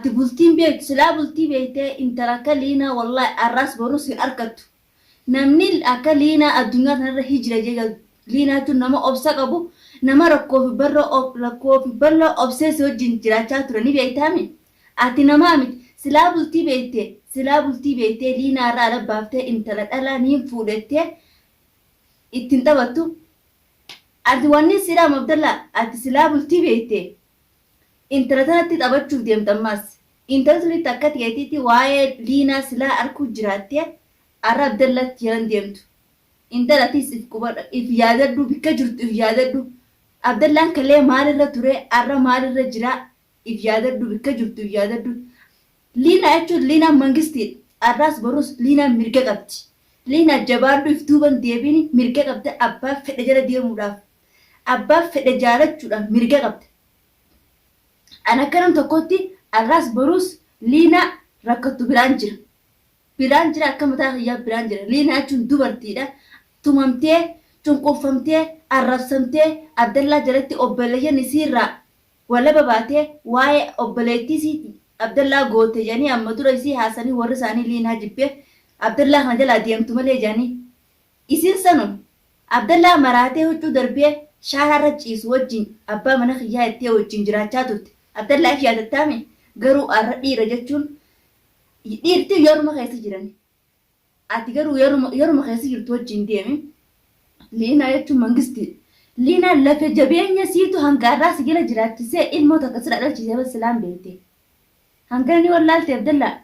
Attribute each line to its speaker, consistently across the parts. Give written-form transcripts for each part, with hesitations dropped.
Speaker 1: Ati bultiin beektu silaa bultii beektee intala akka Liinaa wallaahi arraas borus hin arkattu. Namni akka Liinaa addunyaa tanarra hijira jee Liinaa jechuun nama obsa qabu nama rakkoo fi barroo rakkoo fi balloo obsee si wajjin jiraachaa ture ni beektaami. Ati namaa miti silaa bultii beekte silaa bultii beektee Liinaa irraa ala baaftee intala dhalaa niin fuudhettee ittiin taphattu. Ati wanni si dhaamu Abdallaa ati silaa bultii beekte Intala tanatti taphachuuf deemta ammaas. Intalli tuni takka teetiiti waa'ee Liinaa silaa arkuu jiraattee arra Abdallatti jala hin deemtu. Intala atis if qubadha if yaadadhu bikka jirtu if yaadadhu. Abdallaan kalee maalirra ture arra maalirra jiraa if yaadadhu bikka jirtu if yaadadhu. Liinaa jechuun Liinaan mangistiidha. Arraas borus Liinaan mirga qabdi. Liinaa jabaadhu if duuba hin deebiini mirga qabda abbaa fedhe jala deemuudhaaf. Abbaa fedhe jaalachuudhaaf mirga qabda. An akka nam tokkootti arraas boruus Liinaa rakkattu biraan jira. Biraan jira akka mataa kiyyaa biraan jira. Liinaa jechuun dubartiidha. Tumamtee, cunqurfamtee, arrabsamtee, Abdallaa jalatti obboleeyyan isiirraa walaba baatee waa'ee obboleettii isii Abdallaa goote jedhanii amma dura isii haasanii warri isaanii Liinaa jibbee Abdallaa kana jalaa deemtu malee jedhanii Isiin sanu Abdallaa maraatee huccuu darbee shaaraa irra ciisu wajjin abbaa mana kiyyaa jettee wajjin jiraachaa turte. Abdallaa if yaadattaami? Garuu arra dhiira jechuun dhiirti yoruma keessa jirani. Ati garuu yoruma yoruma keessa jirtu wajjin deemi. Liinaa jechuun mangistiidha. Liinaan lafe jabeenya siitu hanga arraa si jala jiraachisee ilmoo takka sirraa dhalchisee bas silaan beekte. Hangana ni wallaalte Abdallaa?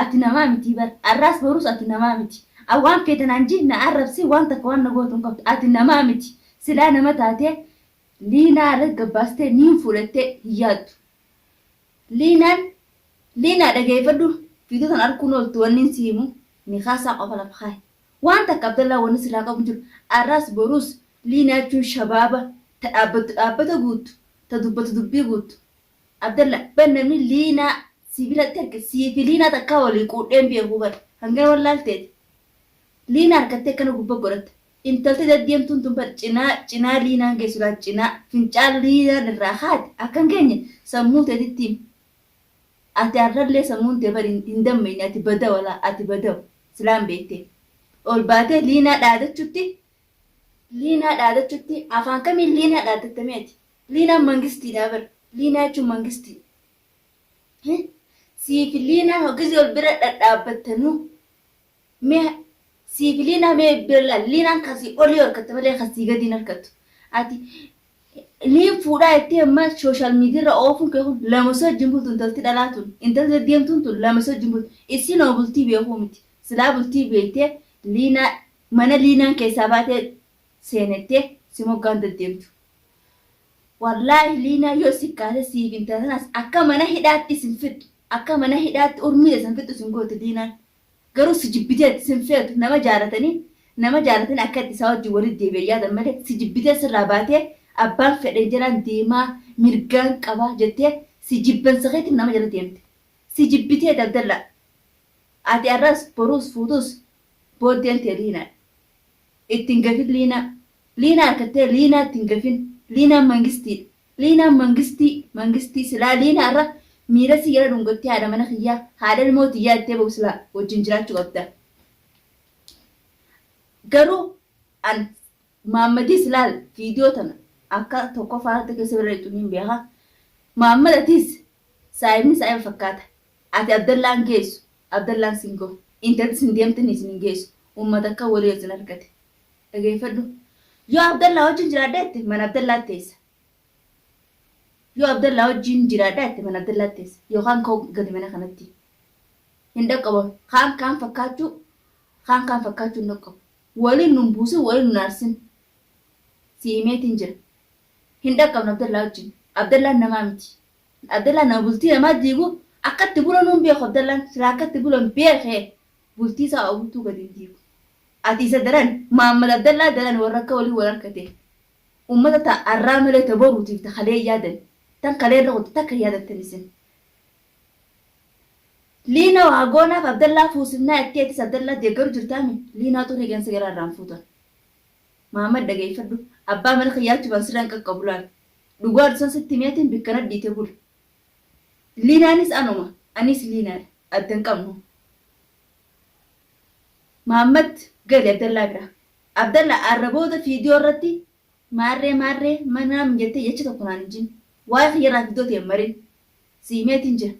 Speaker 1: Ati namaa mitii bar. Arraas boruus ati namaa miti. An waan feete naan ji, na arrabsi, waan takka waan na gootu hin qabdu. Ati namaa miti. Silaa nama taatee Liinaa irratti gad baastee niin fuudha jettee hin yaaddu. Liinaan Liinaa dhageeffadhu viidiyoo tana arkuun ooltu wannin si himu nikaasaa qofa lafa kaayi. Waan takka Abdallaa wanni sirraa qabu hin jiru. Arraas boruus Liinaa jechuun shabaaba ta dhaabbattu dhaabbata guuttu, ta dubbattu dubbii guuttu. Abdalla bar namni liinaa si biratti arge sii fi liinaa takkaa walii quudhee hin beekuu bar hangana wallaalteeti liinaa harkattee akkana gubba godhatta intalti daddeemtuun tun bar cinaa cinaa liinaan geessu laal cinaa fincaan liinaan irraa kaate akka hin geenye sammuu teetitti himi ati arrallee sammuun tee bar hin dammeyne ati badawa laa ati badawa silaan beektee ol baatee liinaa dhaadachutti liinaa dhaadachutti afaan kamiin liinaa dhaadatta ati Liinaan mangistiidha bar. Liinaa jechuun mangistii. Siifi liinaan hogizii ol bira dhadhaabbattanuu mee siifi liinaa mee bira laal liinaan kasii olii harkatte malee kasii gadi hin harkattu. Ati liin fuudhaa jettee amma sooshaal miidiyaarra oofuun kee kun lama si wajjin bultu intalti dhalaa tun intalti deddeemtuun tun lama si wajjin bultu isiin hoo bultii beekuu miti silaa bultii beektee liinaa mana liinaan keessaa baatee seenettee si moggaan deddeemtu. Wallaahi liinaa yoo si kaase siif intala tanas akka mana hidhaatti isin fixxu akka mana hidhaatti urmii teessan fixxu isin gooti liinaan garuu si jibbiteetti sin feetu nama jaalatanii nama jaalatanii akka itti isaa wajjin walitti deebi'an yaadan malee si jibbitee sirraa baatee abbaan fedhe jalaan deemaa mirgaan qabaa jettee si jibbansa keetiif nama jala deemte si jibbiteeti Abdallaa ati arras boruus fuutus booddeen tee liinaadha itti hin gafin liinaa Liinaa arkattee Liinaatti hin gafin. Liinaan mangistiidha. Liinaan mangistii mangistii silaa Liinaa irra miira sii jala dhungattee haadha mana kiyyaa haadha ilmoo tiyyaa jettee bahu silaa wajjin jiraachuu qabda. Garuu an Maammadis laal viidiyoo tana akka tokkoffaa irratti keessa bira dhaqxu niin beeka. Maammad atis saahibni saahiba fakkaata. Ati Abdallaan geessu Abdallaan sin gahu. Intalti sin deemtanii isin hin geessu. Uummata akka walii isin argate. Dhageeffadhu. Yoo Abdallaa wajjin jiraadha jette mana Abdallaatti teessa. Yoo Abdallaa wajjin jiraadha jette mana Abdallaatti teessa. Yookaan koo gali mana kanatti. Hin dhaqqabu. Kaan kaan fakkaachuu kaan kaan fakkaachuu hin dhaqqabu. Waliin nun buusin waliin nun aarsin. Si himeetiin jira. Hin dhaqqabnu Abdallaa wajjin. Abdallaan namaa miti. Abdallaan nama bultii namaa diigu akka itti bulan hin beeku Abdallaan. Silaa akka itti bulan beekee bultii isaa oguutuu gadi hin diigu. Ati isa daran, Maammad Abdallaa daran warra akka walii wal harkate. Ummata ta arraa malee ta boruutiif ta kalee hin yaadan. Tan kalee irra kutte takka hin yaadattan isin. Liina waa goonaaf Abdallaa fuusifnaa jettee atis Abdallaa deeggaru jirtaami? Liinaa xurii qeensa jalaa irraa hin fuutan. Maammad dhageeffadhu. Abbaa mana kiyyaa jechuuf an sirra hin qaqqabu laal. Dhugaa dusan sitti himeetiin bikka nadhiite buli. Liinaanis anuma. Anis Liinaadha. Adda hin qabnu. Mahammad gali Abdallaa bira. Abdalla arra booda fiidiyoo irratti maarree maarree manaamin jettee jecha tokko naan hin jin. Waa'ee kiyyarraa fiidiyoo tee hin marin. Si himeetiin jira.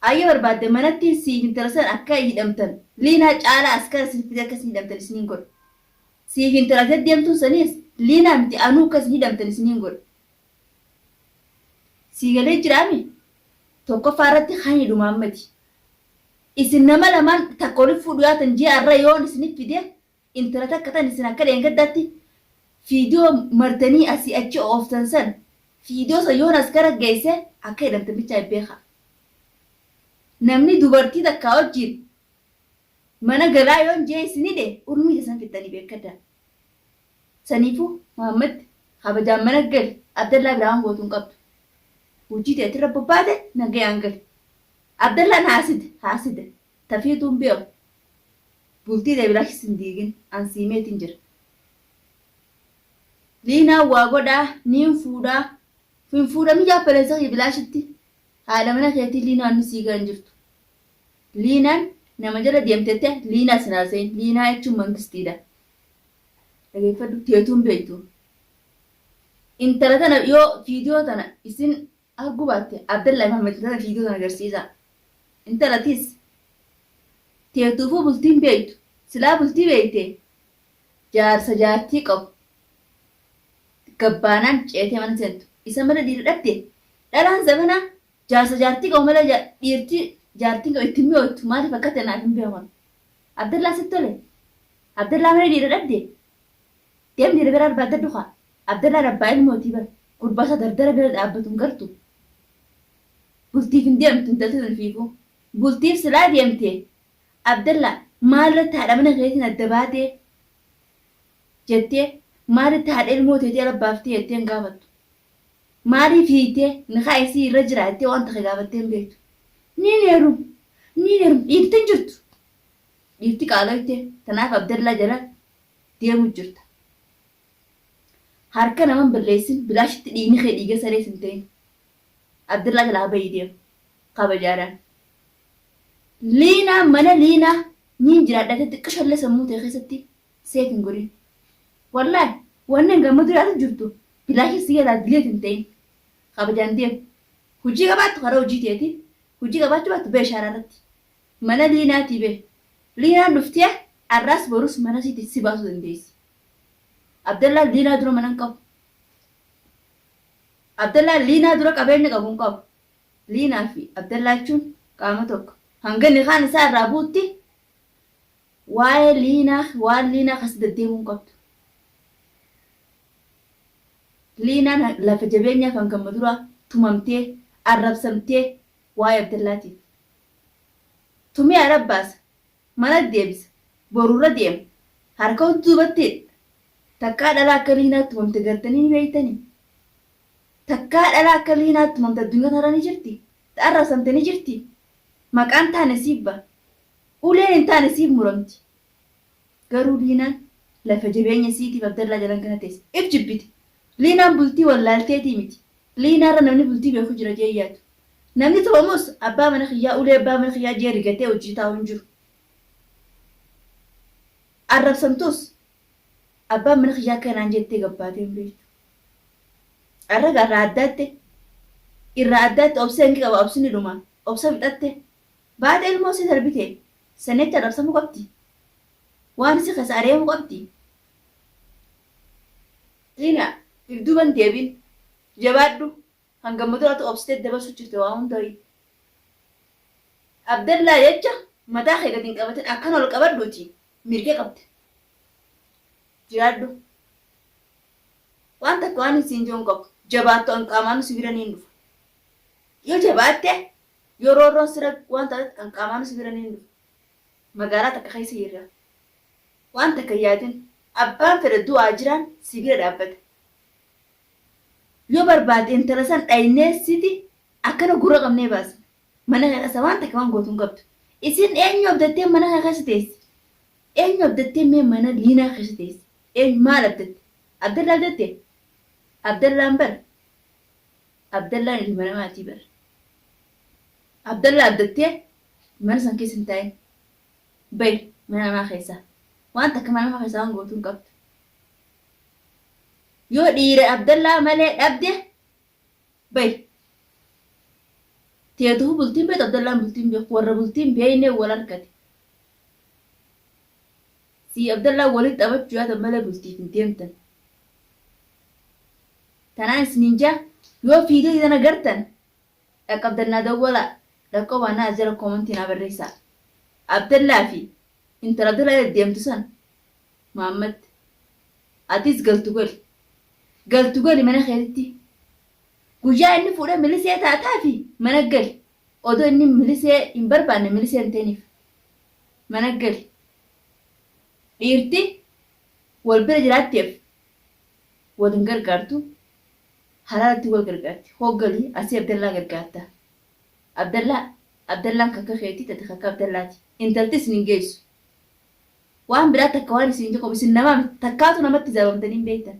Speaker 1: Ayya barbaadde manattiin siif intala san akka hidhamtan Liinaa caalaa askara isin fidee akka isin hidhamtan isiniin godha. Siif intala ati deemtuun saniis Liinaa miti anuu akka isin hidhamtan isiniin godha. Sii galee jiraami? Tokkoffaa irratti kan hidhu Maammadi. Isin nama lamaan takka olif fuudhu yaatan ji'a arra yoon isinif fide intala takka tan isin akka dheengaddaatti fiidiyoo martanii asii achi ooftan san fiidiyoo san yoon askara geesse akka hidhamtan bichaa beekaa. Namni dubartii takkaa wajjiin mana galaa yoon jee isin hidhe urmii teessan fixxanii beekkaddaa. Saniifuu Muhammad kabajaan mana gali Abdallaa biraa waan gootu hin qabdu. Hujii teetirra bobbaate nagayaan gali. Abdallaan haasida haasida tafiituu hin beeku. Bultii tee bilaashis hin diigin an sii himeetiin jira. Liinaan waa godhaa niin fuudhaa hin fuudhamin yaa obboleessa kiyya bilaashitti haadha mana keetii liinaan inni sii gahan jirtu. Liinaan nama jala deemtette liinaa sin haasayin liinaa jechuun mangistiidha. Dhageeffadhu teetuu hin beektu. Intala tana yoo viidiyoo tana isin arguu baatte Abdallaa Mahammed tana viidiyoo tana agarsiisaa. Intalatis teetuufuu bultii hin beektu. Silaa bultii beekte jaarsa jaartii qabu gabbaanaan ceetee mana seentu. Isa malee dhiira dhabde dhalaan zabanaa jaarsa jaartii qabu malee dhiirti jaartiin qabu itti mi'oottu maaliif akka ta'e naaf hin beekan. Abdallaa sitti tole? Abdallaa malee dhiira dhabde? Deem dhiira bira barbaaddadhu kaa. Abdallaan abbaa ilmootii bar. Gurbaa isaa dardara bira dhaabbatu hin gartu. Bultiif hin deemtu intalti tun fiifuu. Bultiif silaa deemte Abdallaa maalirratti haadha mana keetiin adda baatee jettee maalitti haadha ilmoo teetii ala baaftee jettee hin gaafattu. Maaliif hiitee nikaa isii irra jira jettee waan takka gaafattee hin beektu. Niin heerum niin heerum dhiirti hin jirtu. Dhiirti qaaloyte tanaaf Abdallaa jala deemu jirta. Harka nama hin balleessin bilaashitti dhiigni kee dhiiga sarees hin ta'in. Abdallaa jalaa bahii deemu kabajaadhaan. Liinaa mana liinaa niin jiraadha jettee xiqqishollee sammuu tee keessatti seef hin godhin. Wallaahi wanni hanga amma duraatu jirtu bilaashin si jalaa dileet hin ta'in. Kabajaan deemu. Hojii qabaattu karaa hojii teetiin hojii qabaachuu baattu bee shaaraa irratti. Mana liinaatii bee. Liinaan dhuftee arraas borus mana siiti si baasuu dandeessi. Abdallaan liinaa dura mana hin qabu. Abdallaan liinaa dura qabeenya qabu hin qabu. Liinaa fi Abdallaa jechuun qaama tokko. Hanga nikaan isaa irraa bu'utti waa'ee liinaa waan liinaa keessa deddeemuu hin qabdu. Liinaan lafa jabeenyaaf hangamma duraa tumamtee arrabsamtee waa'ee Abdallaatiif. Tumee ala baasa. Mana deebisa. Boru irra deema. Harka duubatti hidha. Takkaa dhalaa akka liinaa tumamte gartanii ni beektanii? Takkaa dhalaa akka liinaa tumamte addunyaa tanarra ni jirti? Ta arrabsamte ni jirti? Maqaan taane siif baha. Uleen hin taane siif muramti. Garuu liinaan lafa jabeenya siitiif Abdallaa jalan kana teesse. If jibbite. Liinaan bultii wallaalteetii miti. Liinaarra namni bultii beeku jira jee yaadu. Namni tumamus abbaa mana kiyyaa ulee abbaa mana kiyyaa jee rigatee hojii taa'u hin jiru. Arrabsamtus abbaan mana kiyyaa akka naan jettee gabbaatee hin beektu. Arra irraa addaatte irraa addaatte obsee hangi qaba obsni dhuma obsa fixatte baate ilmoo si darbite sanetti arrabsamuu qabdi. Waan si keessa ari'amuu qabdi. Liina if duuban deebin jabaadhu hangam duraatu obsitee dabarsuu jirte waa hundayi. Abdallaa jecha mataa kee gadi hin qabatin akkan ol qabadhuuti mirga qabda. Jiraadhu. Waan takka waan siin jiru hin qabu. Jabaattu an qaamaan si bira niin dhufa. Yoo jabaatte yoo roorroon sira waan taate an qaamaan si bira niin dhufa. Magaalaa takka keessa jirra. Waan takka hin yaadin. Abbaan fedhe du'aa jiraan si bira dhaabbata. Yoo barbaadde intala san dhaynee siti akkana gurra qabnee baasna. Mana kee keessa waan takka waan gootu hin qabdu. Isin eenyu abdattee mana kee keessa teessi? Eenyu abdattee mee mana liinaa keessa teessi? Eenyu maal abdatte? Abdallaa abdatte? Abdallaan bar. Abdallaan ilma namaatii bar. Abdallaa abdattee mana san keessa hin taa'in. Bahi mana namaa keessaa. Waan takka mana namaa keessaa waan gootu hin qabdu. Yoo dhiira Abdallaa malee dhabde bahi. Teetuhu bultiin beektu Abdallaan bultiin beeku warra bultiin beekne wal argate. Sii Abdallaan walitti taphachuu yaatan malee bultiif hin deemtan. Tanaan isiniin jaa yoo fiidoo tana gartan dhaqqabdan naa dawwalaa dhaqqobaa naa as jala koomantii naa barreessaa. Abdallaa fi intala Abdallaa deddeemtu san Muhammad atis galtu gali. Galtu gali mana keetitti. Guyyaa inni fuudhee milisee taataafi mana gali. Odoo inni milisee hin barbaanne milisee hin ta'iniif. Mana gali. Dhiirti wal bira jiraatteef wal hin gargaartu. Halaalatti wal gargaarti. Hoggali asii Abdallaa gargaarta. Abdallaa Abdallaan kakka keetii tate kakka Abdallaati. Intalti isin hin geessu. Waan biraa takka waan isin hin qabu isin namaa miti takkaatu namatti zabamtanii hin beektan.